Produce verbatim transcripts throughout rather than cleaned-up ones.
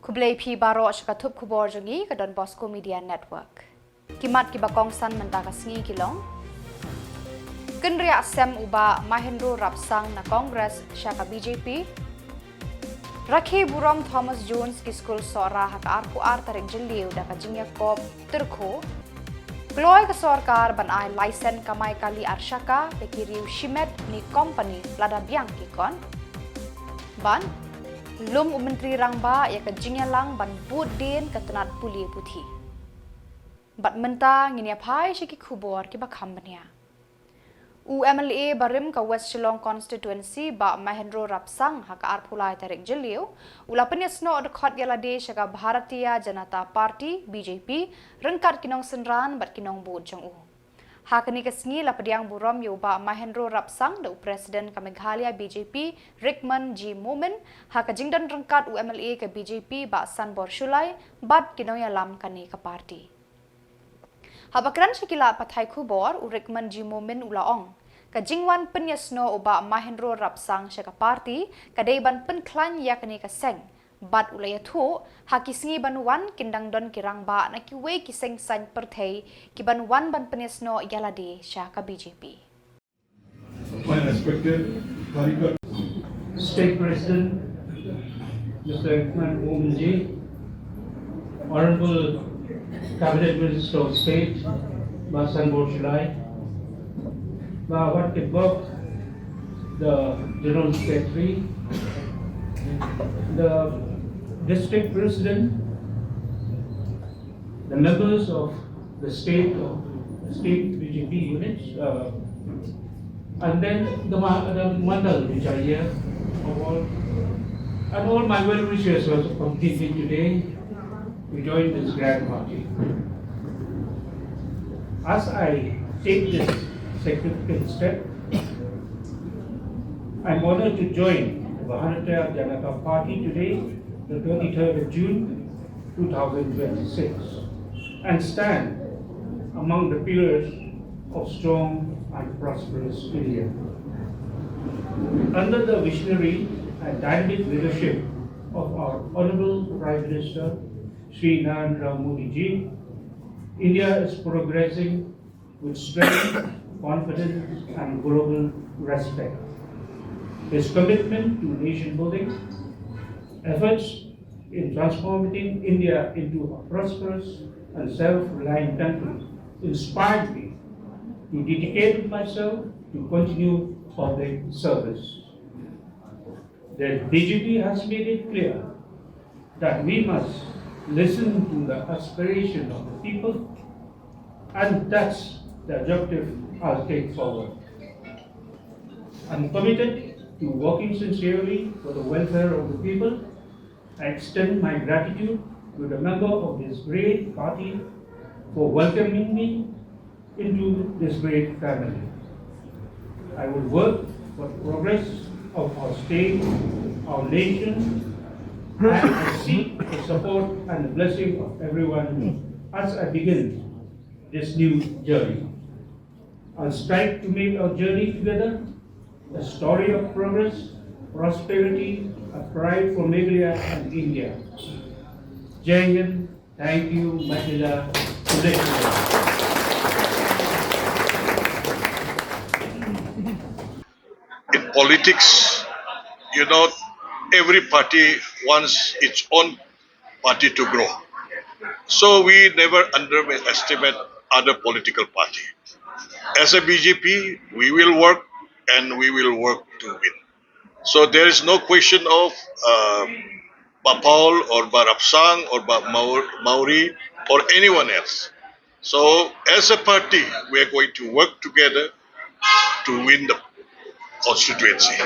Khublei phi baroh sha ka thup khubor jong ngi ka Don Bosco Media Network. Ki mat kiba kongsan mynta ka sngi ki long: Kynriah sem u Bah Mahendro Rapsang na Congress sha ka B J P. Rakhe burom Thomas Jones ki skul Sohra ha ka arphew ar tarik Jylliew da ka jingïakop tyrkhu. Kloi ka sorkar ban ai laisen kamai kali arshaka da ki riew shimet ne company lada biang ki khon. Bad lum u Myntri Rangbah ïa ka jingïalang ban bud dien ka tnat pule puthi. Bad mynta ngin ïa phai sha ki khubor kiba kham bniah. U M L A barim ka West Shillong Constituency Bah Mahendro Rapsang ha ka arphew lai tarik Jylliew u la pynïasnoh dkhot ïalade sha ka Bharatiya Janata Party, B J P, ryngkat ki nongsynran bad ki nongbud jong u. Ha kane ka sngi la pdiang burom ïa u Bah Mahendro Rapsang da u President ka Meghalaya B J P, Rickman G Momin, ha ka jingdon ryngkat u M L A ka B J P Bah Sanbor Shullai bad ki nongïalam kane ka party. Haba kren sha ki lad pathai khubor, u Rickman G Momin u la ong, ka jingwan pynïasnoh u Bah Mahendro Rapsang sha ka party ka dei ban pynkhlaiñ ïa kane ka seng. Bad u la ïathuh, ha ki sngi ban wan kin dang don ki rangbah na kiwei ki seng saiñ pyrthei ki ban wan ban pynïasnoh ïalade sha ka B J P. My respected Kharikat. State President, Mister Eknath Wominji, Honorable Cabinet Minister of State, Bah Sanbor Shullai, Bah Wat Kipbok, the General Secretary, the District President, the members of the state, the state B J P units, uh, and then the, ma- the mandal which are here, of all, and all my well-wishers who have completed today to join this grand party. As I take this significant step, I'm honored to join the Bharatiya Janata Party today, the twenty-third of June, two thousand twenty-six, and stand among the pillars of strong and prosperous India. Under the visionary and dynamic leadership of our Honorable Prime Minister, Shri Narendra Modi ji, India is progressing with strength, confidence, and global respect. His commitment to nation building, efforts in transforming India into a prosperous and self-reliant country inspired me to dedicate myself to continue public service. The B J P has made it clear that we must listen to the aspiration of the people, and that's the objective I'll take forward. I'm committed to working sincerely for the welfare of the people. I extend my gratitude to the member of this great party for welcoming me into this great family. I will work for the progress of our state, our nation, and I seek the support and the blessing of everyone as I begin this new journey. I'll strive to make our journey together a story of progress, prosperity, a pride for Meghalaya and India. Jai Hind, thank you, Meghalaya. In politics, you know, every party wants its own party to grow. So we never underestimate other political party. As a B J P, we will work and we will work to win. So there is no question of uh, Bah Paul or Bah Rapsang or Bah Maw- Mawrie or anyone else. So as a party, we are going to work together to win the constituency.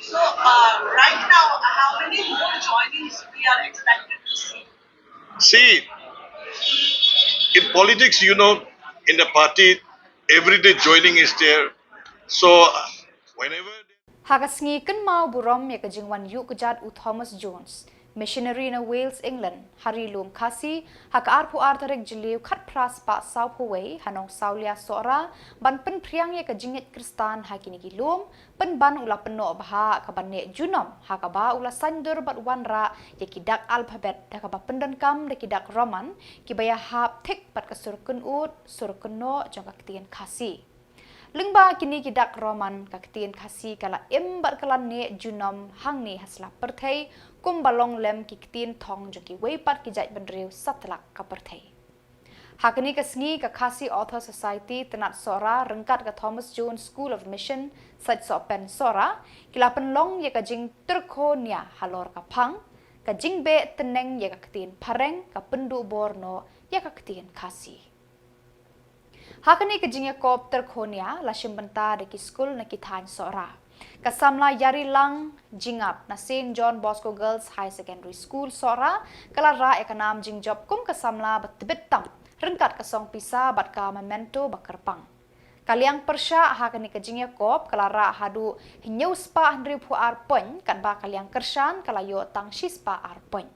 So uh, right now, how many more joinings we are expected to see? See, in politics, you know, in the party, everyday joining is there. So whenever Ha ka sngi kynmaw burom ïa ka jingwan ïuh kjat u Thomas Jones, Missionary na Wales, England, ha ri lum Khasi, ha ka arphew ar tarik Jylliew khatphra spah sawphew wei, ha Nongsawlia Sohra, ban pynphriang ïa ka jingngeit Khristan ha kine ki lum, pynban u la pynnoh bha ka ban neh junom, ha kaba u la saiñdur bad wanrah ïa ki dak alphabet da kaba pyndonkam da ki dak Roman, kiba ïahap thik bad ka sur kynud, sur kynnoh jong ka ktien Khasi. Lyngba kine ki dak Roman, ka ktien Khasi ka la im bad ka la neh junom hangne ha sla pyrthei, kumba long lem ki ktien thong jong kiwei pat ki jaitbynriew satlak ka pyrthei. Ha kane ka sngi, ka Khasi Author Society Tnad Sohra ryngkat ka Thomas Jones School of Mission, Saitsohpen Sohra, ki la pynlong ïa ka jingtyrkho nia halor ka phang, ka jingbeh tneng ïa ka ktien phareng, ka pynduh bor noh ïa ka ktien Khasi. Ha kane ka jingïakop tyrkho nia, la shim bynta da ki skul na ki thaiñ Sohra. Ka samla Ïarilang Jingap na Saint John Bosco Girls Higher Secondary School Sohra, ka la rah ïa ka nam jingjop kum ka samla ba tbit tam, ryngkat ka song pisa bad ka memento ba kyrpang. Ka liang pyrshah ha kane ka jingïakop ka la rah haduh hynñiew spah hynriewphew ar point, katba ka liang kyrshan ka la ïoh tang shi spah ar point.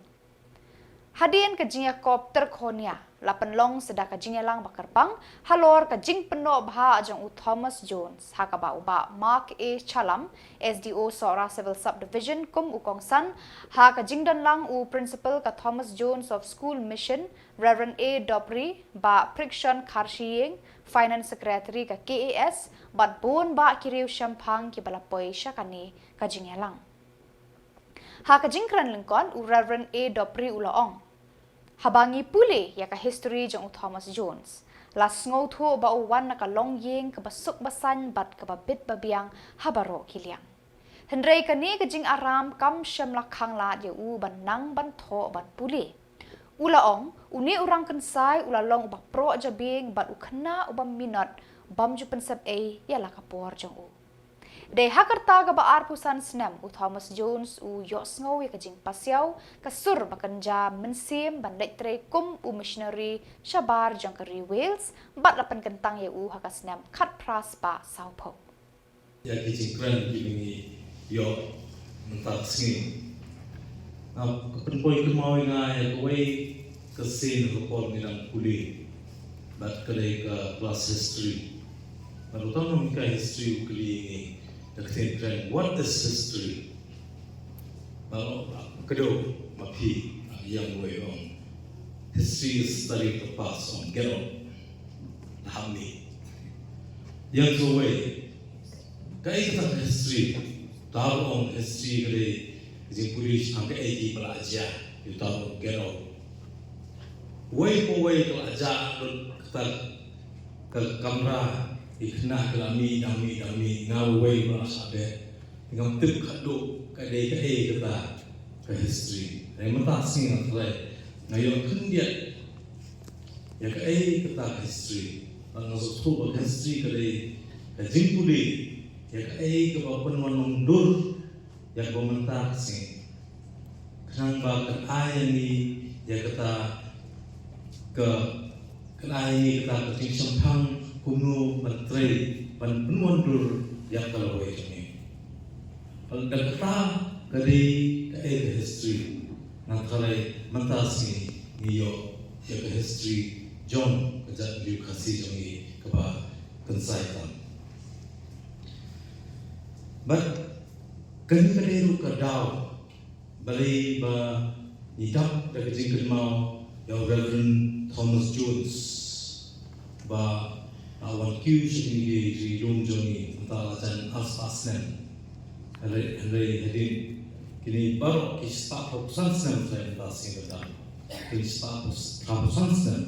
Hadien ka jingïakop tyrkho nia, la pynlong sa da ka jingïalang ba kyrpang halor ka jingpynnoh bha jong u Thomas Jones, ha kaba u Bah Mark A Chalam, S D O Sohra Civil Subdivision, kum u kongsan, ha ka jingdonlang u Principal ka Thomas Jones of School Mission, Reverend A Dopri, Bah Prikshon Kharshiing, Finance Secretary ka K A S, bad bun bah ki riew shemphang kiba la poi sha kane ka jingïalang. Ha ka jingkren lyngkot, u Reverend A Dopri u la ong, haba ngi pule ïa ka history jong u Thomas Jones, la sngewthuh ba u wan na ka longïing kaba suk ba saiñ bad kaba bit ba biang ha baroh ki liang. Hynrei kane ka jingaram kam shym la khang lad ïa u ban nang ban thoh ban pule. U la ong, une u rangkynsai u la long uba proh jabieng bad u khynnah uba minot, bym ju pynsep ei ïa la ka por jong u. Dei ha ka rta kaba arphew san snem, u Thomas Jones u ïohsngew ïa ka jingpasiaw, ka sur ba kynja mynsiem ban leit trei kum u missionary shabar jong ka ri Wales, bad la pynkyntang ïa u ha ka snem khatphra spah sawphew. Ïa ki jingkren kiba ngi ïoh mynta ka sngi. Nga pynpoi kynmaw ïa nga ïa kawei ka sien ha ka por ngi dang pule. Bad ka dei ka class history. Bad uta u nonghikai history u kylli ïa ngi da ka ktien Karen, "What is history?" Bad nga ong, "Kdew, ma phi, ïa nga wei ong. History is study of the past, ong, get out." Ïa nga wei, kaei kata ka history? Uta u ong history ka dei ka jingpule shaphang kaei kaba la jia. Uta u ong get out. Wei pa wei ka la jia lut kata ka kamra, ki khynnah ki la mih dang mih dang mih, nga wei ma la shah beh. Ngam tip khatduh ka dei kaei kata ka history. Hynrei mynta ka sngi nga tharai nga ïoh khyndiat ïa kaei kata ka history. Bad nga sngewthuh ba ka history ka dei ka jingpule ïa kaei kaba pynwan nongdur ïa kaba mynta ka sngi. Khnang ba kan ai ïa ngi ïa kata ka, kan ai ïa ngi kata ka jingshemphang kumno ban trei ban pynwandur ïa ka lawei jong ngi. Bad da kata ka dei kaei ka history. Nga tharai mynta ka sngi ngi ïoh ïa ka history jong ka jaitbynriew Khasi jong ngi kaba kynsai tam. Bad kane ka dei ruh ka daw balei ba ngi dap da ka jingkynmaw ïa u Reverend Thomas Jones ba la wan kiew sha kine ki ri lum jong ngi mynta la jan arspah snem. Hynrei, hynrei hadien kine baroh ki spah phew san snem, hynrei mynta sngi ba dang, kine spah phew san snem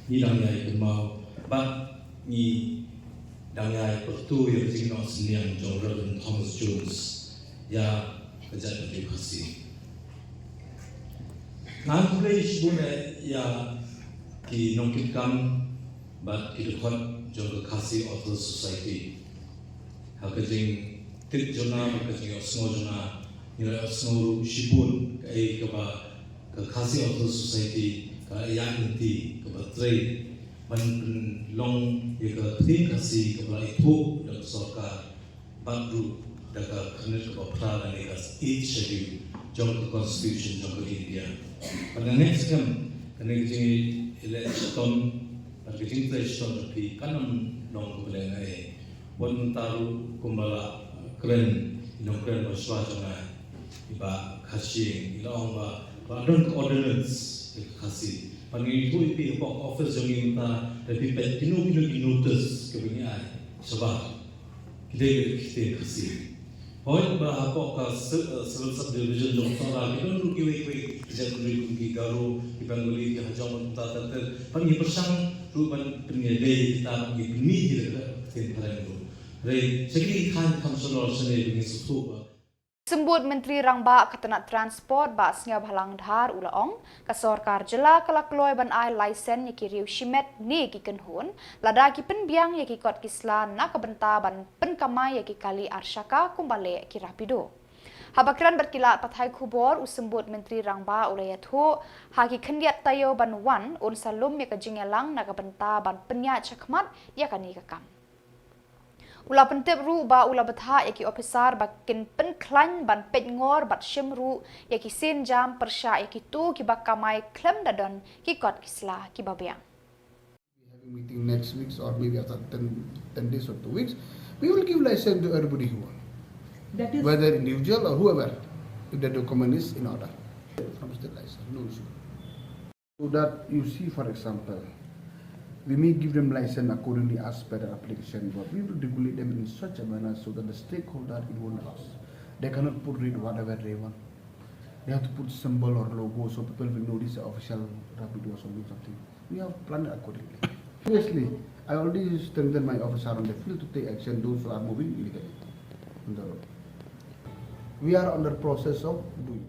ngi dang ïai kynmaw bad ngi dang ïai pyrto ïa ka jingnoh synñiang jong Reverend Thomas Jones ïa ka jaitbynriew Khasi. Ngan khublei shibun eh ïa ki nongkitkam bad ki dkhot jong ka Khasi Authors Society. Ha ka jingtip jong nga bad ka jingïohsngew jong nga, ngi la ïohsngew ruh shibun kaei kaba ka Khasi Authors Society ka la ïaid lynti, kaba trei ban pynlong ïa ka ktien Khasi kaba la ithuh da ka sorkar bad ruh da ka khyrnit kaba phra lane ka Eighth Schedule jong ka Constitution jong ka India. Bad nga ngeit skhem kane ka jingïaleh shitom bad ka jingtrei shitom jong phi kan ym long kaba lehnohei. Wat mynta ruh kumba la kren i nongkren ba shuwa jong nga, i Bah Kharshiing, i la ong ba, ba don ka ordinance ka Khasi. Bad ngi ïathuh ïa phi hapoh ka office jong ngi mynta, da phi peit kino kino ki notice kiba ngi ai shabar, ki dei ki ktien Khasi. Hooid ba hapoh ka ci-, eh, civil subdivision jong Sohra ki don ruh kiwei kiwei ki jaitbynriew kum ki Garo, ki Bengali, ki Hajong, mynta ter ter. Bad ngi pyrshang ruh ban pynïadei kita, ngi pynmih ki da ka ktien phareng ruh. Hynrei sha kine ki thaiñ kham shalor shane ba ngi sngewthuh ba Symbud Myntri Rangbah ka tnat Transport Bah Sniawbhalang Dhar u la ong, ka sorkar jylla ka la kloi ban ai laisen ïa ki riew shimet ne ki kynhun, lada ki pynbiang ïa ki kot ki sla na ka bynta ban pynkamai ïa ki kali arshaka kumba leh ki Rapido. Haba kren bad ki lad pathai khubor, u Symbud Myntri Rangbah u la ïathuh, ha ki khyndiat taïew ban wan, un sa lum ïa ka jingïalang na ka bynta ban pynïaid shakhmat ïa kane ka kam. U la pyntip ruh ba u la bthah ïa ki ophisar ba kin pynkhlaiñ ban peit ngor bad shim ruh ïa ki sienjam pyrshah ïa kito kiba kamai khlem da don ki kot ki sla kiba biang. Be having meeting next week or maybe after ten, ten days or two weeks. We will give license to everybody who want, That is, whether individual or whoever, if the document is in order from state license, no issue. So that you see, for example, we may give them license accordingly as per the application, but we will regulate them in such a manner so that the stakeholder involved in us, they cannot put read whatever they want. They have to put symbol or logo so people will know this is official Rapido or something, something. We have planned accordingly. Obviously, I already strengthened my officer on the field to take action those who are moving illegally on the road. We are under process of doing.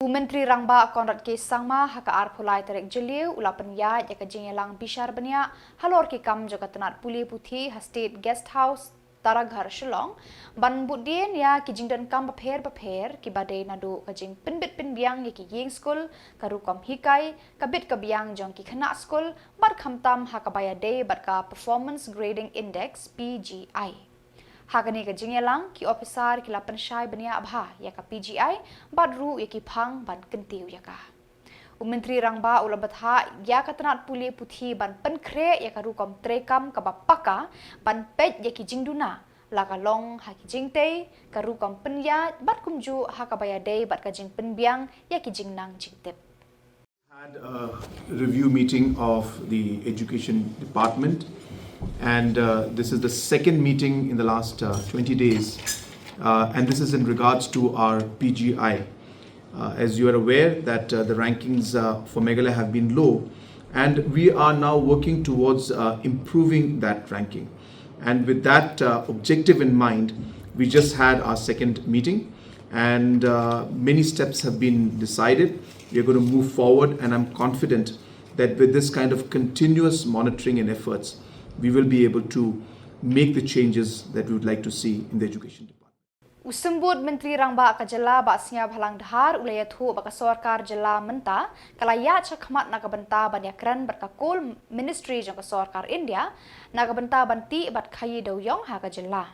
U Myntri Rangbah Conrad K Sangma ha ka arphew lai tarik Jylliew u la pynïaid ïa ka jingïalang bishar bniah halor ki kam jong ka tnat pule puthi ha State Guest House, Taraghar, Shillong, ban buddien ïa ki jingdonkam bapher bapher kiba dei naduh ka jingpynbit pynbiang ïa ki ïing skul, ka rukom hikai, ka bit ka biang jong ki khynnah skul, bad khamtam ha kaba ïadei bad ka Performance Grading Index, P G I. Ha kane ka jingïalang, ki ophisar ki la pynshai bniah bha ïa ka P G I bad ruh ïa ki phang ban kyntiew ïa ka. U Myntri Rangbah u la bthah ïa ka tnat pule puthi ban pynkhreh ïa ka rukom treikam kaba paka ban peit ïa ki jingduna, la ka long ha ki jingtei, ka rukom pynïaid bad kumjuh ha kaba ïadei bad ka jingpynbiang ïa ki jingnang jingtip. Had a review meeting of the education department, and uh, this is the second meeting in the last uh, twenty days, uh, and this is in regards to our P G I. Uh, as you are aware that uh, the rankings uh, for Meghalaya have been low, and we are now working towards uh, improving that ranking. And with that uh, objective in mind, we just had our second meeting, and uh, many steps have been decided. We are going to move forward, and I'm confident that with this kind of continuous monitoring and efforts, we will be able to make the changes that we would like to see in the education department. U Symbud Myntri Rangbah ka Jylla Bah Sniawbhalang Dhar u la ïathuh ba ka sorkar jylla mynta ka la ïaid shakhmat na ka bynta ban ïakren bad ka Coal Ministry jong ka sorkar India na ka bynta ban tih bad khaïi dewiong ha ka jylla.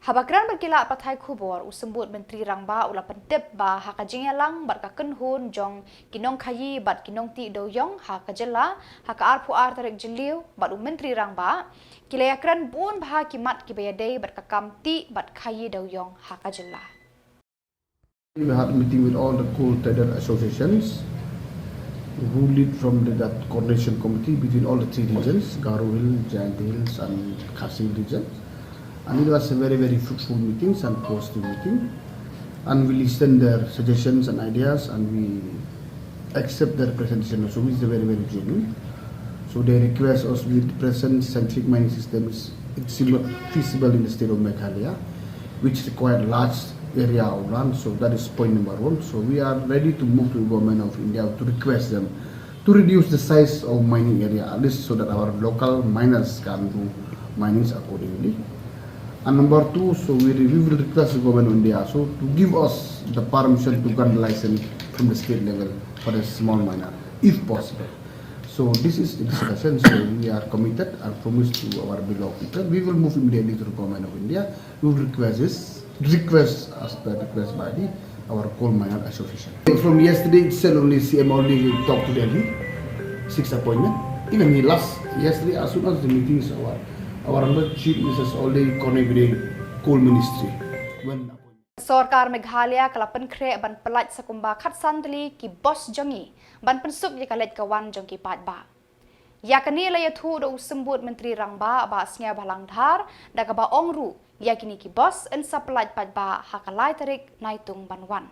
Haba kren bad ki lad pathai khubor, u Symbud Myntri Rangbah u la pyntip ba ha ka jingïalang bad ka kynhun jong ki nongkhaïi bad ki nongtih dewiong ha ka jylla ha ka arphew ar tarik Jylliew bad u Myntri Rangbah, ki la ïakren bun bha ki mat kiba ïadei bad ka kam tih bad khaïi dewiong ha ka jylla. We had a meeting with all the coal trader associations who lead from the, that coordination committee between all the three regions, Garo Hill, Jaintia Hills and Khasi Hill region. And it was a very, very fruitful meetings and positive meeting. And we listen their suggestions and ideas and we accept their presentation also, which is very, very genuine. So they request us with the present scientific mining system is it's not feasible in the state of Meghalaya, which require large area of land. So that is point number one. So we are ready to move to the government of India to request them to reduce the size of mining area, at least so that our local miners can do minings accordingly. And number two, so we, we will request the government of India so to give us the permission to grant license from the state level for a small miner, if possible. So this is the discussion. So we are committed and promise to our beloved people. We will move immediately to the government of India. We will request this, request as per request by the our coal miner association. From yesterday itself, only C M already talked to Delhi, six appointment. Even he last yesterday, as soon as the meetings our our honorable chief minister already connect with the coal ministry. When Sorkar Meghalaya ka la pynkhreh ban pyllait sa kumba khatsan tylli ki bos jong ngi ban pynsuk ïa ka leit ka wan jong ki paidbah. Ïa kane la ïathuh da u symbud Myntri Rangbah Bah Sniawbhalang Dhar, da kaba ong ruh ïa kine ki bos yn sa pyllait paidbah ha ka lai tarik Naitung ban wan.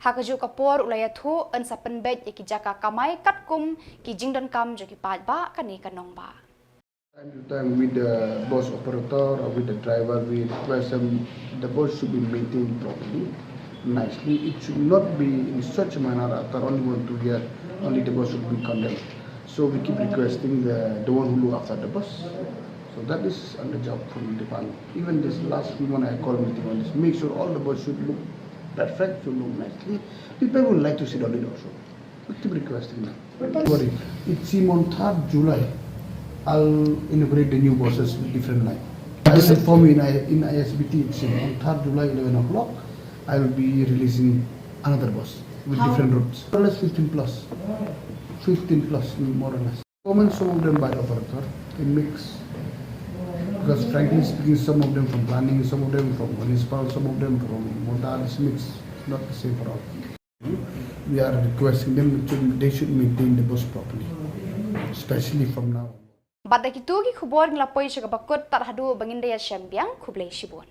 Ha kajuh ka por u la ïathuh yn sa pynbeit ïa ki jaka kamai katkum ki jingdonkam jong ki paidbah kane ka nongbah. Time to time with the bus operator or with the driver, we request them the bus should be maintained properly, nicely. It should not be in such a manner after only one, two years, only the bus should be condemned. So we keep requesting the, the one who look after the bus. So that is under job from the department. Even this last week when I call meeting on this, make sure all the bus should look perfect, should look nicely. People would like to sit on it also. We keep requesting them. Don't worry. It seem on third July, I'll inaugurate the new buses with different line. I will inform you in, I, in I S B T, it seem on third July, eleven o'clock, I will be releasing another bus with different routes. More or less fifteen plus. Fifteen plus, more or less. Government, some of them by the operator, they mix. Because frankly speaking, some of them from planning, some of them from municipal, some of them from Mota, it's mixed. It's not the same for all. We are requesting them to, they should maintain the bus properly, especially from now. Bad da kitu ki khubor ngi la poi sha kaba kut, tad haduh ba ngin da ïashem biang, khublei shibun.